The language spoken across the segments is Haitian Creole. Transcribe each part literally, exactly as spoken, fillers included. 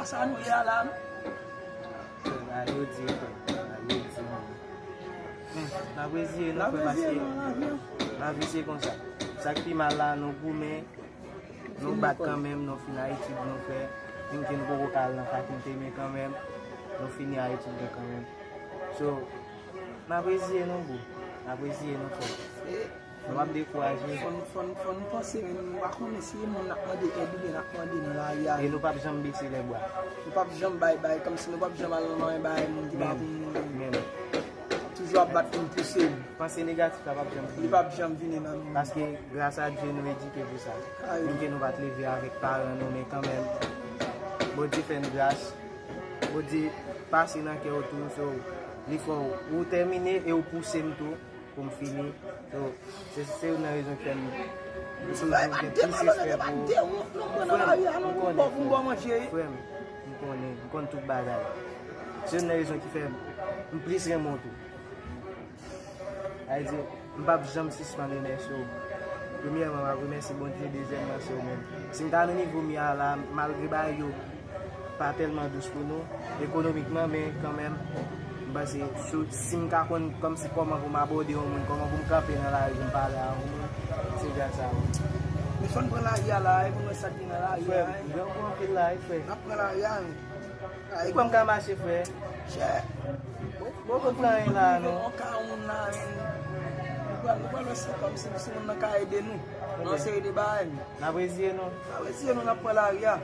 Sa nou ye a la, non? Bagay yo di, frè. Bagay yo di, man. Men, n ap reziye nou, frè, paske lavi se konsa. Sa k pi mal la, nou goumen, nou bat kanmenm, nou fin a etid nou fè. Menm ke nou poko ka al nan fakilte, men kanmenm, nou fini a etid nou kanmenm. So, n ap reziye nou, bro. N ap reziye nou, frè. Nou p ap dekouraje. Fò n, fò n, fò n panse, men nou pa konnen si e moun n ap mande èd oubyen n ap mande nan lari a. E nou p ap janm bese lèbra. Nou p ap janm bay bay, kòmsi nou p ap janm al nan men bay moun ki pa konn nou. Men, toujou ap bat pou n pouse l. Panse negatif la p ap janm vini. Li p ap janm vini nan nou. Paske, gras a Dye, nou edike pou sa. Menm ke nou pa t leve avèk paran nou, men kanmenm, Bondye fè n gras. Bondye pase nan kè w tou, so, li fè w, ou tèmine e ou pouse m tou. Pou m fini. So, se, se youn nan rezon ki fè m toujou gen plis respè pou ou. Frè m, m konnen, frè m. Frè m, m konnen, m konn tout bagay. Se youn nan rezon ki fè m plis renmen w tou. Sa vle di, m p ap janm sispann remèsye w. Premyèman, m ap remèsye Bondye, dezyèmman, se ou menm. Si m ta nan nivo m ye a la, malgre bagay yo pa tèlman dous pou nou, ekonomikman, men kanmenm, m panse, si, si m ka konn kòmsi kòman pou m abòde yon moun, kòman pou m kanpe nan lari pou m pale a yon moun, se gras a ou. Men fò n pran lari a la, e pou n wè sa k gen nan lari a. Frè m, m grangou anpil la, wi, frè. N ap pran lari a, wi. Ou kwè m ka mache, frè? Chè. Bon, bon, bon, plan la, non. On ka moun la, men. Nou pral, nou pral wè si kòmsi, si moun nan ka ede nou. Nan yon seri de bagay. N ap reziye nou. N ap reziye nou, n ap pran lari a.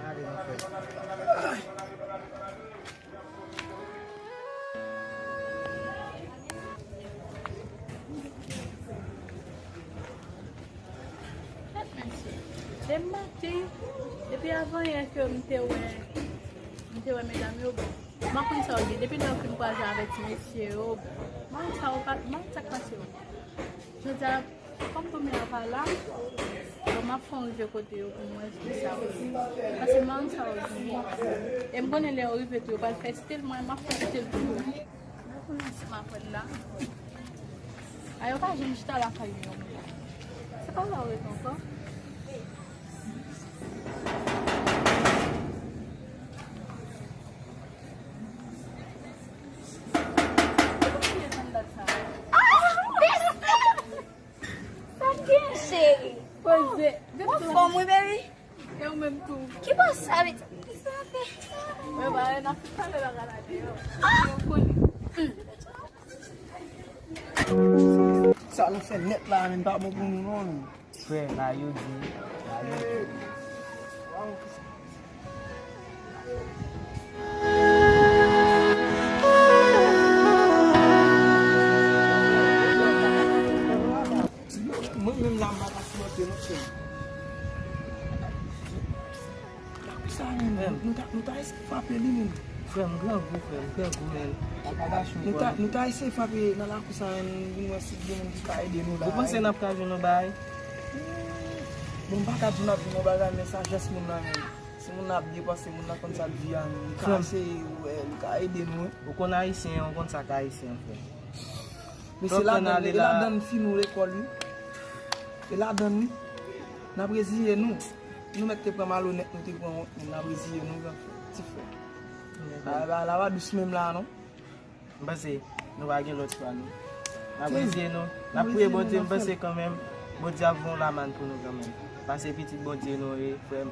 Ale, mon frè. Depi maten, depi avanyè ke m te wè, m te wè medam yo, bon, m pa konn sa yo gen. Depi lè yo fin kwaze avèk ti mesye yo, bon, m pa konn sa yo pa, m pa konn sa k pase yo. Jodi a, kòm tonbe a pa la, bon, m ap fè yon rive kote yo pou m wè kisa yo ye. Paske m pa konn sa yo gen. E m konnen lè yo rive tou, yo pral fè stil mwen, m ap fè stil pou yo. M pa konnen si m ap wè l la. A yo pa janm chita lakay yo. Se pa la yo rete ankò. Sa k gen, cheri? Poze. Ou anfòm, wi, baby. E ou menm tou? Ki bò sa, vit? Mwen ba, n ap pale bagay la deyò. Ou konnen. Sa nou fè nèt la, menm pa bon pou nou, non. Frè, la yo di, la yo di. Mwen menm la, m pa ka sipòte non, cheri. Lakou sa menm, nou ta, nou ta eseye frape li menm. Frè m, grangou, frè m, grangou, men. Nou ta, nou ta eseye frape nan lakou sa menm, vin wè si gen moun ki ka ede nou la. Ou panse n ap ka jwenn yon bagay? Bon, m pa ka di n ap jwenn yon bagay, men sajès moun nan menm. Si moun nan ap depanse, moun nan konn sa l di a, li ka eseye, wè, li ka ede nou, wi. Ou konn ayisyen, ou konn sa k ayisyen, frè. Mesye, ladann, e ladann fi nou lekòl, wi. E ladann, wi. N ap reziye nou. Nou mèt te pran malonèt, nou te pran wont, men n ap reziye nou, gran frè, ti frè. Bagay la pa dous menm la, non. M panse nou pa gen lòt chwa, non. N ap reziye nou. N ap priye Bondye, m panse kanmenm, Bondye ap voye yon lamann pou nou kanmenm. Paske pitit Bondye nou ye, frè m.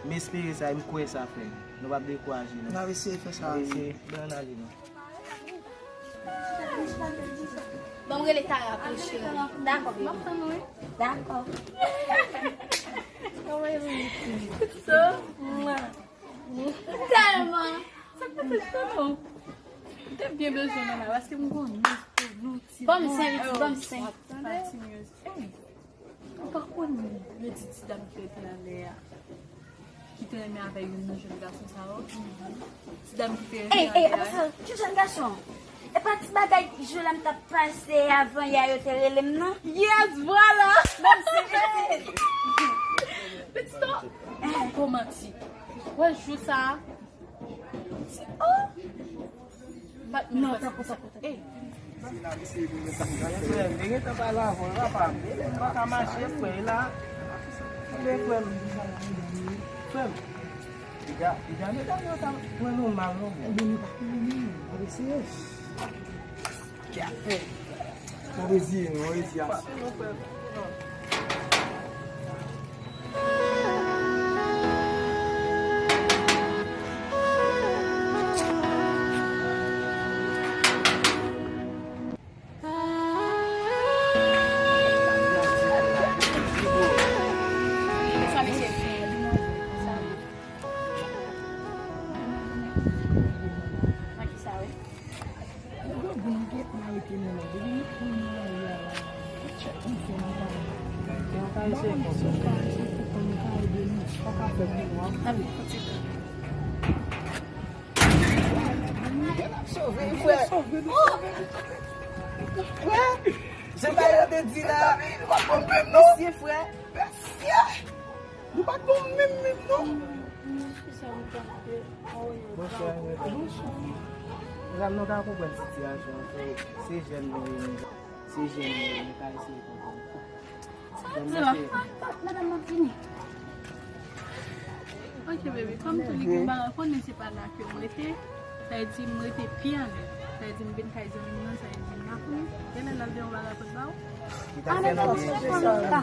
M espere sa, e m kwè sa, frè m. Nou p ap dekouraje, non. N ap eseye fè sa. N ap eseye. Bon, n ale, non. Ban m rele Tara pou cheri. Dakò, baby. M ap tann ou, wi. Dakò. Kòman e ye, pitit? Tèlman. Sa k pase, tèlman? M te byen bezwen w la, paske m gon news pou nou, ti. Ban m senk, ban m senk. Tande? Ou pa konn, yo di ti dam ki te rete anlè a, ki te renmen avèk youn nan jèn gason sa yo. Ti dam ki te renmen anlè a. Ey, ey, apa sa, ki jèn gason? E pa ti bagay jou la m t ap pase avan yè a yo te rele m, non? Yes, vwala! Ban m senk, pitit. Pitit, non, pa manti. Wè, jou sa a, Oh! Non, tankou, tankou, tankou. Ey. Frè m, te gentan pale avè w, papa m. E lè m pa ka mache, frè, e la. Tande, frè m. Frè m. Piga, piga medam yo ta pran nou mal non. Ebyen nou pa konnen. Mwen eseye. Mwen reziye nou, mwen reziye. Bonswa mesye. Nan kisa wi? Sove frè. Frè, jan bagay yo te di la, mesye frè. Mesye, nou pa t bon menm menm non. Bonswa. Medam, nou ka konprann sitiyasyon an, se, se jèn nou ye, se jèn nou ye, nou ka eseye konprann. Sa di la, madanm m ap vini. Ok, baby, kòm tou li gen bagay, konnen se pa la ke m rete. Sa vle di m rete pi anlè. Sa vle di m vin kay zanmi m nan, sa vle di m la konnen. Genlè l al gen yon bagay pou l ba w. Ki ta fè nan bezwen sa.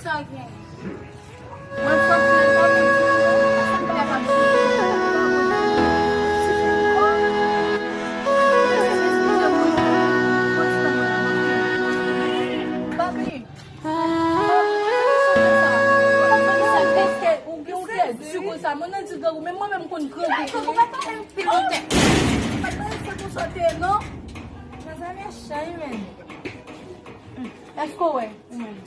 Sa gen. Mwen fòk fè l pa mwen. Papi. Ou gen ou gen di grangou, men mwen menm konn grangou. Ou pa ta fè m pil tèt. Ou pa ta fè m sote non. Mezanmi, chay men. Èske w wè ou menm?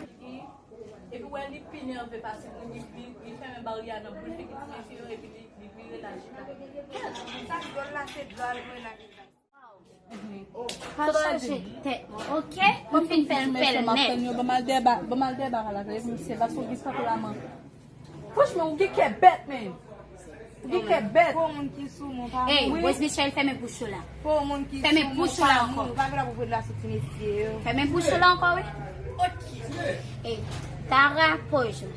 Epi wè li pi nève pase moun, li, li, li fèmen baryè a nan boul figi ti mesye yo, epi li, li vire l al chita. Sa dwòl la, se dwòl mwen nan vizaj. Pa chaje tèt mwen, ok? M fin fè l, fè l nèt. Ban m al dèba, ban m al dèba la, epi se paske w gen tankou laman. Franchman, ou gen kè bèt, men. Ou gen kè bèt. Pou moun ki sou moun pa moun. Ey, Rose Michelle, fèmen bouch ou la. Pou moun ki sou moun pa moun. Ou pa gen dwa pou vre la sou ti mesye yo. Fèmen bouch ou la ankò, wi. Ok. Ey, Tara, pòj ou.